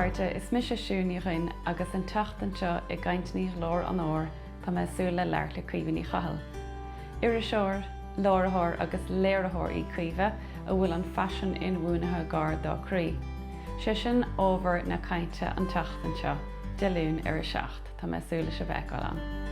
chairde, is mise Siún Ní Dhuinn agus an tseachtain seo i gCainteanna Ghlór an Áir tá mé ag súil le labhairt le Caoimhe Ní Chathail. Iriseoir, láithreoir agus léiritheoir í Caoimhe a bhfuil an faisean inbhuanaithe gar dá croí. Sé sin ábhar na cainte an tseachtain seo, Dé Luain ar a 7. Tá mé ag súil le sibh a fheiceáil ann.